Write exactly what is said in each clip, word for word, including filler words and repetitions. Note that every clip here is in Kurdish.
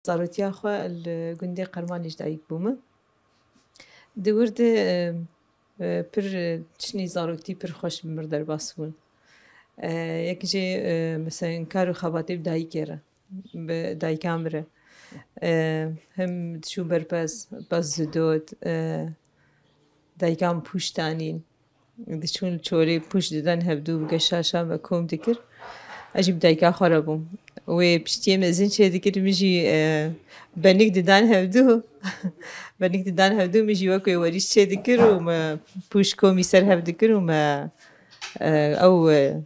Zarotiya xwe li gundê Qermanê ji dayik bûme. Di wir de, e, e, pir, e, tiştî zaroktî pir xweş bi mir derbas bûn. E, yek jê, e, mesela kar û xebatê bi dayikê re, bi dayika min re. E, him diçû ber pez, pez didot, e, dayika min pûş danîn. Diçûn li çolê pûş didan hevdû bi geşaşa me kom dikir. Ez jî bi dayika xwe re bûm. Wê piştiyê mezin çêdikir, min jî, e, benik didan hevdû. Benik didan hevdû, min jî wek wê werîş çêdikir û me pûş komî ser hev dikir û me, e, ew, e,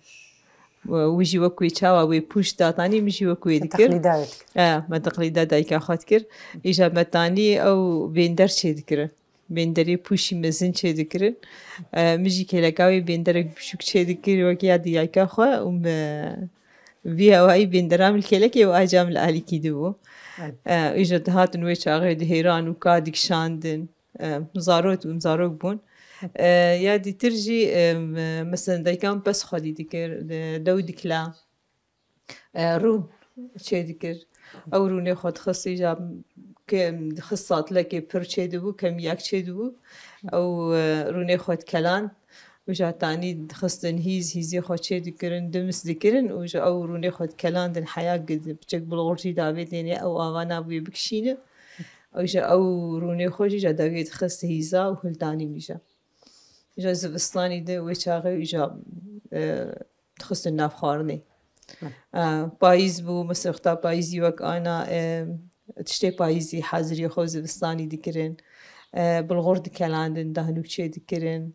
wî jî wek wê çawa wê pûş datanî, min jî wek wê dikir. Teqlîda wê dikir. E, me teqlîda dayika xwe dikir. Îja me tanî ew bênder çêdikirin. Bênderê pûşî mezin çêdikirin. E, min jî kêleka wê bênderek biçûk çêdikir wek ya diyayka xwe û me vî hewayî bêndera min li kêlekê û aca min li alîkî dibû. Evet. E, îja dihatin wê çaxê dihêran û ka dikişandin. E, zarok bûn, zarok bûn. E, ya dîtir jî, e, me-, mesela dayika min pez xwedî dikir, de-, dew dikila. E, rûn çêdikir. Ew rûnê xwe dixist, îja ke-, dixist satilekê pir çêdibû, kemiyak çêdibû. Ew, e, rûnê xwe dikeland. Û ja tanî dixistin hîz, hîzê xwe çêdikirin, dimis dikirin û ji ew rûnê xwe dikelandin heya gid, piçek bulgur jî davêtênê ew ava nabûyê bikişîne. Û ji ew rûnê xwe jî ja dawiyê dixist hîza û hildanî wî ja. Îja zivistanî de wê çaxê îja, e, dixistin nav xwarinê. Hı. E, payîz bû, mesela wexta payîzî wek ana, e, tiştê payîzî hazirî xwe zivistanî dikirin. E, bulgur dikelandin, dahnûk çê dikirin.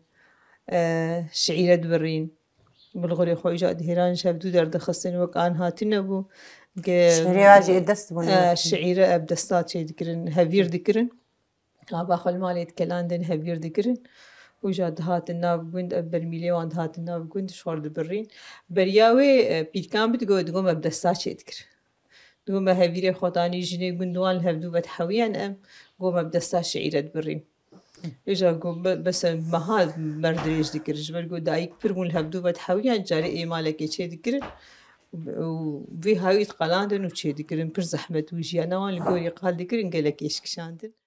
E, şiîre dibirîn. Bulgurê xwe îja dihêran ji hevdû derdixistin wek an hatine bû. Ge-, Şiîrê wa jî ê dest bûne. E, şiîre ev desta çê dikirin, hevîr dikirin. Ava xwe li malê dikelandin, hevîr dikirin. Û ja dihatin nav gund, ev bermîlê wan dihatin nav gund, ji xwe re dibirîn. Beriya wê, e, pîrkan bi digo, digo me bi desta çê dikir. Digo me hevîrê xwe danî jinê gund wan li hevdû ve dihewiyan em, go me bi desta şiîre dibirîn. Îja go be-, bes meha me re dirêj dikir. Ji ber go dayik pir bûn li hevdû ve dihewiyan, carê ê malekê çê dikirin. Û vî hawî diqelandin û çê dikirin. Pir zehmet bû jiyana wan li gorî qal dikirin, gelek êş kişandin.